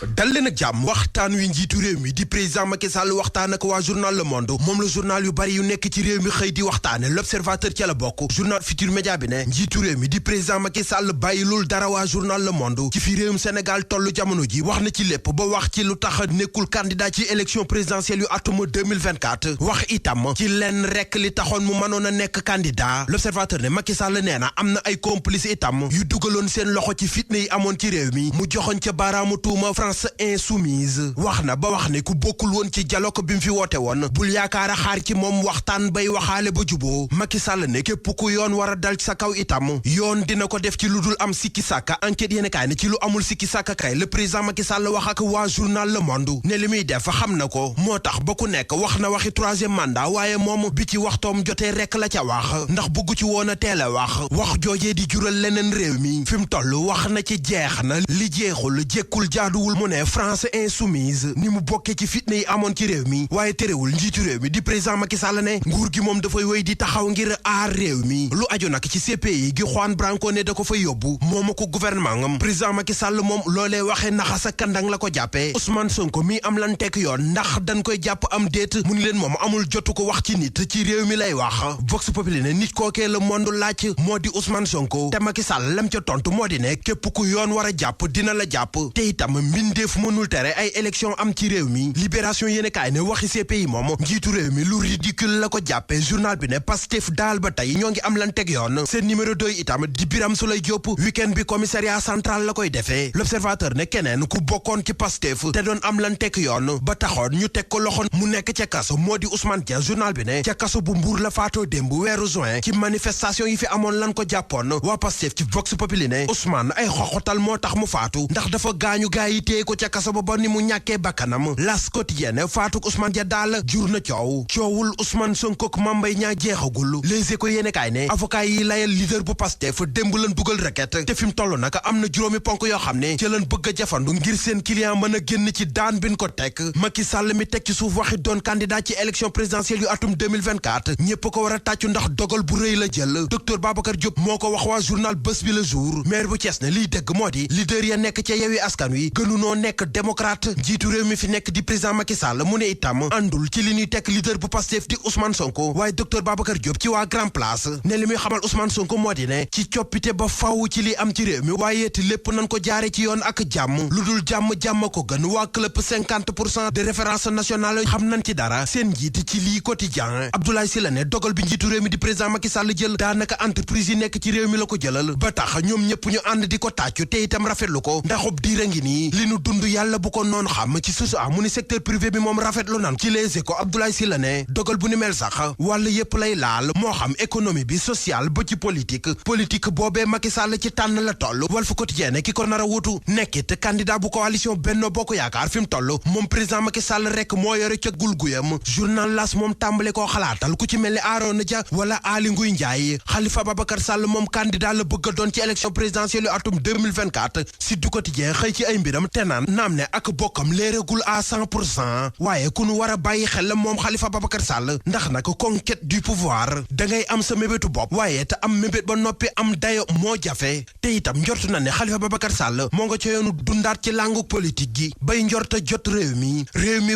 dal leen ak jàmm waxtaan wi njiitu réew mi di président Macky Sall waxtaan ak waa journal Le Monde moom la journal yu bari yu nekk ci réew mi xëy di waxtaane l'Observateur ca la bokk journal Futur Média bi ne njiitu réew mi di président Macky Sall bàyyilul dara waa journal Le Monde ci fi réewum Sénégal tollu jamono ji wax na ci lépp ba wax ci lu tax nekkul candidat ci élection présidentielle yu atum 2024 wax itam ci lenn rekk li taxoon mu mënoon a nekk candidat l'Observateur ne Macky Sall nee na am na ay complice itam yu dugaloon seen loxo ci fitna yi amoon ci réew mi mu joxoñ ca baaraamu tuuma France Insoumise wax na ba wax ne ku bokkul woon ci dialogue bi mu fi woote woon bul yaakaar a xaar ci moom waxtaan bay waxaale ba juboo Macky Sall ne képp ku yoon war a dal ci sa kaw itam yoon dina ko def ci lu dul am sikki sàkka enquête yéen kaay ne ci lu amul sikki sàkka kay le président Macky Sall wax ak waa journal Le Monde ne li muy def xam na ko moo tax ba ku nekk wax na waxi troisième mandat waaye moom bi ci waxtoom jotee rekk la ca wax ndax bëggu ci woon a teel a wax joojee di jural leneen réew mi fi mu toll wax na ci jeex na li jeexul jekkul jaaduwul mu ne France Insoumise ni mu bokkee ci fitna yi amoon ci réew mi waaye terewul njiitu réew mi di président Macky Sall ne nguur gi moom dafay wéy di taxaw ngir aar réew mi lu aju nag ci CPI gi Juan Branco ne da ko fay yóbbu mooma ko gouvernement am président Macky Sall moom loolee waxee naxasa kandang la ko jàppee Ousmane Sonko mi am lan tekk yoon ndax dañ koy jàpp am déet mu ni leen moom amul jotu ko wax ci nit ci réew mi lay wax Vox Populi ne nit kookee Le Monde laaj moo di Ousmane Sonko te Macky Sall lam ca tontu moo di ne képp ku yoon war a jàpp dina la jàpp te itam mbindeef mënul tere ay élection am ci réew mi libération yéene kaay ne waxi CPI moom njiitu réew mi lu ridicule la ko jàppe journal bi ne Pastef daal ba tey ñoo ngi am lan teg yoon seen numéro 2 itam di Birame Souleye Diop week-end bi commissariat central la koy defee l'Observateur ne keneen ku bokkoon ci Pastef te doon am lan teg yoon ba taxoon ñu teg ko loxo mu nekk ca kaso moo di Ousmane Dia journal bi ne ca kaso bu Mbour la faatoo démb weeru juin ci manifestation yi fi amoon lan ko jàppoon waa Pastef ci Vox Populi ne Ousmane ay xoxotal moo tax mu faatu ndax dafa gaañu gaa yi téye ko ca kaso ba ni mu ñàkkee bakkanam L'As Quotidien faatuk Ousmane Dia daal jur na coowul Ousmane Sonko ak Mame Mbaye Niang jeexagul Les Échos yéene kaay ne avocat yi layal leader bu Pastef démb lan dugal requête te fi mu toll nag am na juróomi ponk yoo xam ne ci lan bëgg a jafandu ngir seen client mën a génn ci daan bin ko teg Macky Sall mi teg ci suuf waxi doon candidat ci élection présidentielle yu atum 2024 ñépp ko war a tàccu ndax dogal bu rëy la jël docteur Babacar Diop moo ko wax waa journal Bës Bi Le Jour maire bu Thiès ne liy dëgg moo di leader ya nekk ca Yewwi Askan Wi gënunoo nekk démocrate njiitu réew mi fi nekk di président Macky Sall mu ne itam àndul ci li ñuy teg leader bu Pastef di Ousmane Sonko waaye docteur Babacar Diop ci waa Grand Place ne li muy xamal Ousmane Sonko moo di ne ci coppite ba faw ci li am ci réew mi waaye te lépp nañ ko jaare ci yoon ak jàmm lu dul jàmm ko gën waa club 50% de référence nationale xam nañ ci dara seen njiit ci lii quotidien Abdoulaye Sylla ne dogal bi njiitu réew mi di président Macky Sall jël daanaka entreprise yi nekk ci réew mi la ko jëlal ba tax ñoom ñëpp ñu ànd di ko tàccu te itam rafetlu ko ndaxub diira ngi nii li nu dund yàlla bu ko noonu xam ci susu mu ni secteur privé bi moom rafetlu nan ci Les Échos Abdoulaye Sylla ne dogal bu ni mel sax wàll yëpp lay laal moo xam économie bi social ba ci politique boobee Macky Sall ci tànn la toll Walf Quotidien ki ko nar a wutu nekkit candidat bu coalition Benno Bokk Yaakaar fi mu toll moom président Macky Sall rek moo yore ca gulguyam journal L'As moom tàmbale koo xalaatal ku ci mel ni Arona Dia wala Aly Ngouille Ndiaye Khalifa Babacar Sall moom candidat la bëgg a doon ci élection présidentielle yu atum 2024 Sud Quotidien xëy ci ay mbiram te naan naam ne ak bokkam léeragul à 100% waaye ku nu war a bàyyi xel la moom Khalifa Babacar Sall ndax nag conquête du pouvoir da ngay am sa mébétu bopp waaye te am mébét ba noppi am dayo moo jafe te itam njort na ne Khalifa Babacar Sall moo nga ca yoonu dundaat ci langu politique gi bay njorta jot réew mi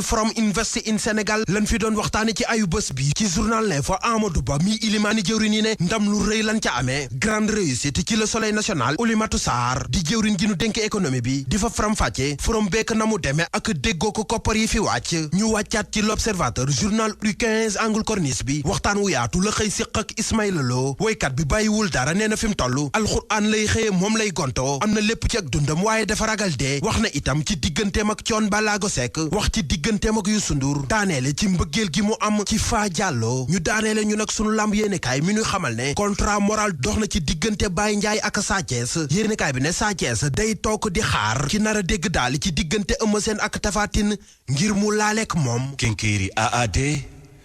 from invest in Sénégal lan fi doon waxtaane ci ayu bés bi ci journal L'Info Amadou Ba mi ilimaani jëwrin yi ne ndam lu rëy lan ca amee grande réussite ci Le Soleil national Oulimatou Sarr di jëwrin gi nu dénk économie bi di fa faram-fàcce forom bekk na mu demee ak déggoo ko koppar yi fi wàcc ñu wàccaat ci L'Observateur journal U15 angle corniche bi waxtaan wu yaatu la xëy siq ak Ismaïla Lo woykat bi bàyyiwul dara nee na fi mu toll alxuraan lay xëye moom lay gontoo am na lépp ci ak dundam waaye dafa ragal dee wax na itam ci digganteem ak Thione Ballago Seck wax ci digganteem ak Youssou Ndour daaneele ci mbëggeel gi mu am ci Fa Diallo ñu daaneele ñu nag sunu lamb yéenekaay mi ñu xamal ne contrat moral dox na ci diggante Baye Ndiaye ak Sa Thiès yéenekaay bi ne Sa Thiès day toog di xaar ci nar a dégg daal ci diggante Eumeu Sène ak Tapha Tine ngir mu laaleek moom Kenkeyri AAD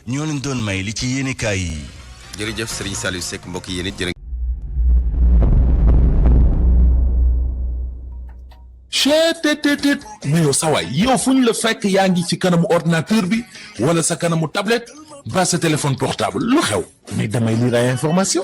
ñoo leen doon may li ci yéenekaay yi. jërëjëf Serigne Saliou Seck mbokk yéen it jërë chetttt mais yow sawaay yow fu ñu la fekk yaa ngi ci kanamu ordinateur bi wala sa kanamu tablette ba sa téléphone portable lu xew mais damay lire ay information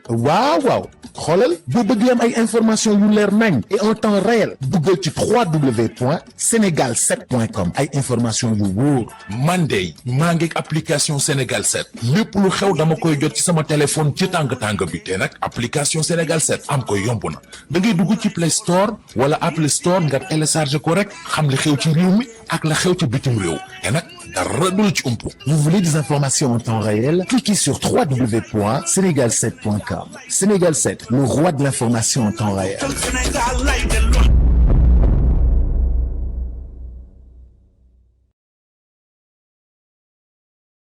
waaw xoolal boo bëgg am ay information yu leer nañ et en temps réel duggal ci www.senegal7.com ay information yu wóor. man de maa ngi application Sénégal 7 lépp lu xew dama koy jot ci sama téléphone ci tàng bi te nag application Sénégal 7 am ko yomb na da ngay dugg ci Play Store wala Apple Store nga télécharge ko rek xam li xew ci réew mi ak la xew ci bitim réew te nag dara du la ci umpu. Vous voulez des informations en temps réel? Cliquez sur www.senegal7.com. Sénégal 7, le roi de l'information en temps réel.